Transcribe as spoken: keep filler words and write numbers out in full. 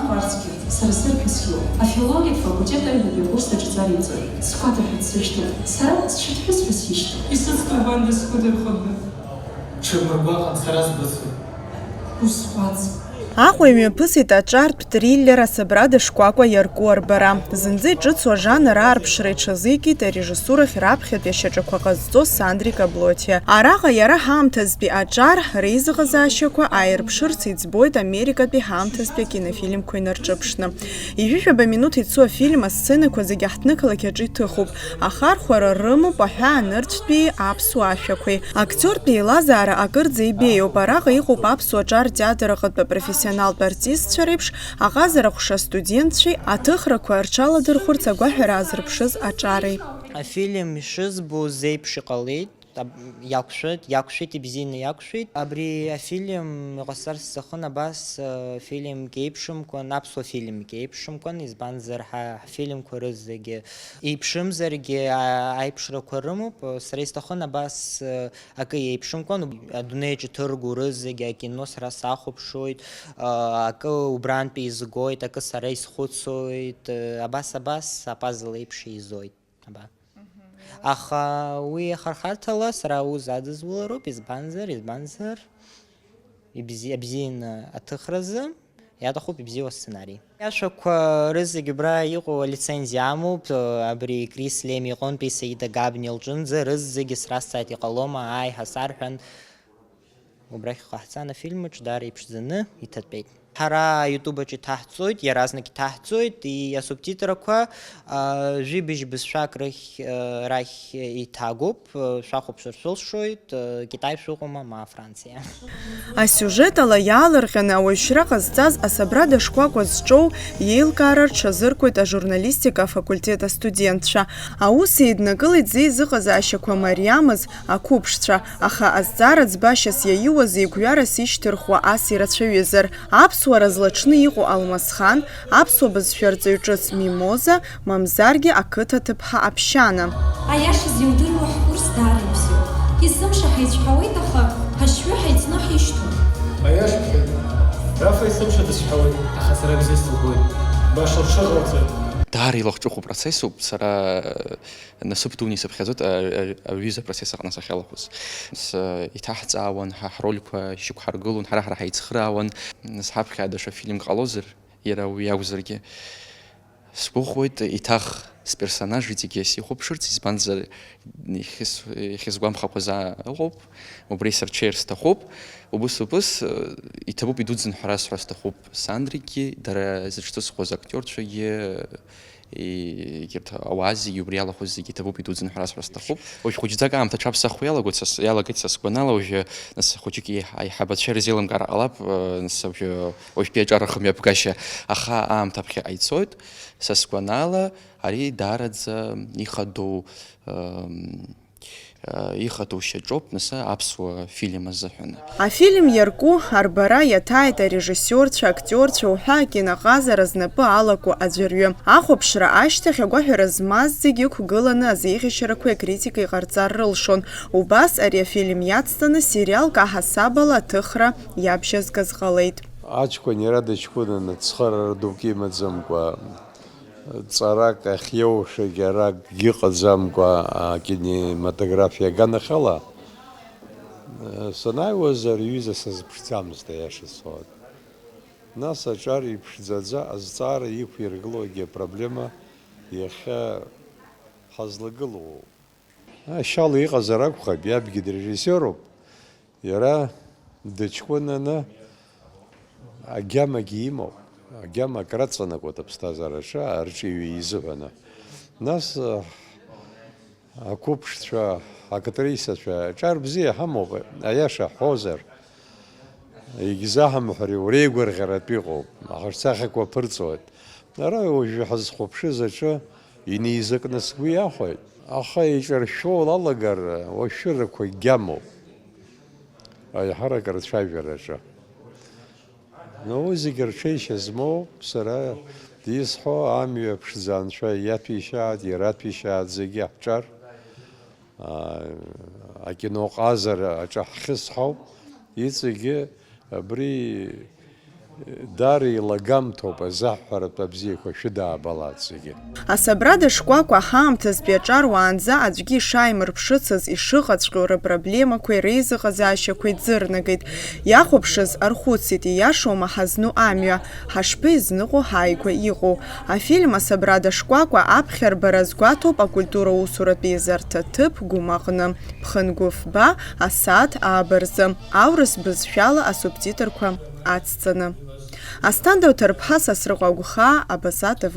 Фарсгьы сара сырԥыс иоуп. Афилологиатә факультет аҩбатәи акурс аҿы ҵара иҵоит. Сгәаҭаршәа дсышьҭоуп. Сара сҽыҭҳәыс ҳәа сишьҭоуп. Исыцклабандаз сгәыдырхода? Ҽырмыргәаҟан сара сбыцуп. Усҟәаҵ. Аҟәа имҩаԥысит аҿартә триллер Асабрада шкәакәа иарку арбара. Зынӡа иҿыцу ажанр аарԥшра иҽазикит арежиссурахь раԥхьатәи ашьаҿақәа ҟазҵо Сандри Каблотиа. Араҟа иара ҳаамҭазтәи аҿар реизыҟазаашьақәа ааирԥшырц иӡбоит америкатәи ҳаамҭазтәи акинофильмқәа инарҿыԥшны. Ҩажәижәаба минуҭ ицо афильм асценақәа зегьы ҳҭнықалақь аҿы иҭыхуп. Ахархәара рымоуп аҳәаа нырцәтәии аԥсуа ашәақәеи. Актиортә еилазаара акырӡа ибеиоуп. Араҟа иҟоуп аԥсуа ҿар театр аҟынтә апрофессионалтә артистцәа реиԥш, аҟазара ҟәша астудентцәеи аҭыхрақәа рҽаладырхәырц агәаҳәара аазырԥшыз аҿареи. Афильм ишызбоз еиԥш иҟалеит. Аб-, иақәшәеит, иақәшәеит, ибзианы иақәшәеит. Абри афильм иҟасҵарц сҭахын абас, э, фильмк еиԥшымкәан, аԥсуа фильмк еиԥшымкәан, избанзар, ҳа, ҳфильмқәа рызегьы еиԥшымзаргьы, а-, аиԥшрақәа рымоуп. Сара исҭахын абас, э, акы еиԥшымкәан, адунеиаҿ иҭыргоу рызегьы акино сара сахәаԥшуеит, э, акы убрантәи изгоит, акы сара исхәыцуеит, э, абас, абас апазл еиԥш еизоит. Аба. Аха уи ахархарҭала сара аус адызулароуп, избанзар, избанзар, ибзи-, абзианы аҭыхразы иаҭахуп ибзиоу асценари. Иашәақәа рызегь убра иҟоу алицензиа амоуп, абри Крис Леми иҟынтәи Саида Габни лҿынӡа рызегьы сразҵааит, иҟалома, ааи ҳәа сарҳәан, убрахь иҟаҳҵан, афильмаҿ даара иԥшӡаны иҭатәеит. Ҳара YouTube аҿы иҭаҳҵоит, иаразнак иҭаҳҵоит, и-, асубтитрақәа, а, жәибжь бызшәак рахь, а, рахь иҭагоуп, а, шәахәаԥшыр шәылшоит, а, Китай шәыҟоума, ма Франциа. Асиужет ала иаалырҟьаны ауаҩшьра ҟазҵаз Асабрада шкәакәа зҿоу иеилкаара рҽазыркуеит ажурналистика афакультет астудентцәа. Аус еиднакылеит зеизыҟазаашьақәа мариамыз, ақәыԥшцәа, аха азҵаара ӡбашьас иаиуаз, игәҩарас ишьҭырхуа ас ирацәаҩызар, аԥсуара злаҽны иҟоу Алмасхан, аԥсуа бызшәа арҵаҩ ҿыц Мимоза, мамзаргьы ақыҭа ҭыԥҳа Аԥшьана. Аиашаз иудыруа ҳкурс даара ибзиоуп. Есымша ҳаицәҳауеит, аха ҳашьҩы ҳаицны ҳишьҭоуп. Аиашахьан, Рафа есымша дысҳәауеит, аха сара бзиа сылбоит. Баша лҽыҟалҵоит. Даара илахҿыху процессуп, сара насыԥ дуны исыԥхьаӡоит, а, а, аҩыза апроцесс аҟны сахьалахәыз. Нас, а, иҭаҳҵаауан, ҳа ҳрольқәа шьақәҳаргылон, ҳара-ҳара ҳаицхраауан. Нас ҳаԥхьа даҽа фильмк ҟалозар, иара уи иакәзаргьы. Сгәыӷуеит, еиҭах сперсонаж иҵегьы сихәаԥшырц, избанзар, ихьыс-, ихьысгәамхақәаз аа ыҟоуп, убра исырҽеир сҭахуп. Убыс-убыс, э, иҭабуп идуӡӡан ҳәа расҳәар сҭахуп Сандригьы, дара зыҽҭызхуаз актиорцәагьы, егьырҭ ауаа зегьы, убри иалахәыз зегьы иҭабуп идуӡӡан ҳәа расҳәар сҭахуп. Уажә хәыҷӡак аамҭа аҽаԥсахуа иалагоит са с-, иалагеит са сгәанала, уажәы, нас, хәыҷык еиҳ-, аиҳабацәа ирзеилымкаар ҟалап, э, нас, уажәы, уажәтәи аҿар рхымҩаԥгашьа, аха аамҭа ԥхьаҟа ицоит, са сгәанала, ари даараӡа ихадоу, э, э, ихадоу шьаҿоуп, нас, аԥсуа фильм азыҳәан. Афильм иарку, арбара иаҭааит арежиссиорцәа, актиорцәа уҳәа акиноҟазара знапы алаку аӡәырҩы. Ахәаԥшра ашьҭахь агәаҳәара змаз зегьы ықәгыланы азеиӷьашьарақәеи акритикеи ҟарҵар рылшон. Убас ари афильм иацҵаны сериалк аҳасабала аҭыхра иабжьазгаз ҟалеит. Аҷкәын иара дыҷкәынаны, цхыраара дук имаӡамкәа, ҵарак ахьиоушагь аракгьы ыҟаӡамкәа акинематографиа аганахьала, санааиуаз ари аҩыза сазыԥшӡамызт, аиаша сҳәоит. Нас аҿар иԥшӡаӡа азҵаара иқәиргылогьы апроблема иахьа ҳазлагылоуп. Ашьала иҟазар акәхап, иабгьы дырежиссиоруп. Иара дыҷкәынаны агьамагьы имоуп, агьама акраҵанакуеит аԥсҭазаараҿы арҿиаҩы изыҳәаны. Нас, а, ақәыԥшцәа, акатрисацәа, ҿар бзиа ҳамоуп, аиаша ҳҳәозар, егьзаҳамҳәари, уреигәырӷьаратә иҟоуп, ахаҿсахьақәа аԥырҵуеит. Ара уажәы ҳазхәаԥшыз аҿы инеизакны сгәы иахәеит, аха иҿаршәо лалагар, уашәшәырақәа гьамоуп. Аиҳарак рцәажәараҿы. Но уи зегьы рҽеишьа змоу, сара исҳәо, амҩа ԥшӡа анцәа иаҭәеишьааит, ираҭәеишьааит зегьы ҳҿар, аа, акиноҟазара аҿы ҳхьысҳауп, иҵегьы абри Даара илагамҭоуп, азаҳҳәаратә абзиақәа шәыдаабалааит зегьы. Асабрада шкәакәа ҳаамҭазтәи аҿар уаанӡа аӡәгьы ишааимырԥшыцыз, ишыҟаҵәҟьоу рыпроблемақәеи реизыҟазаашьақәеи ӡырнагеит. Иахәаԥшыз архәыцит, ииашоума ҳазну амҩа, ҳашԥеизныҟәо ҳааигәа иҟоу. Афильм Асабрада шкәакәа аԥхьарбара азгәаҭоуп акультура усуратә еизарҭа ҭыԥ Гәым аҟны, ԥхынгәы фба асааҭ ааба рзы, аурыс бызшәала асубтитрқәа ацҵаны. Асҭанда Уҭарԥҳа, Сасрыҟәа Агәхаа, Абаза Т В.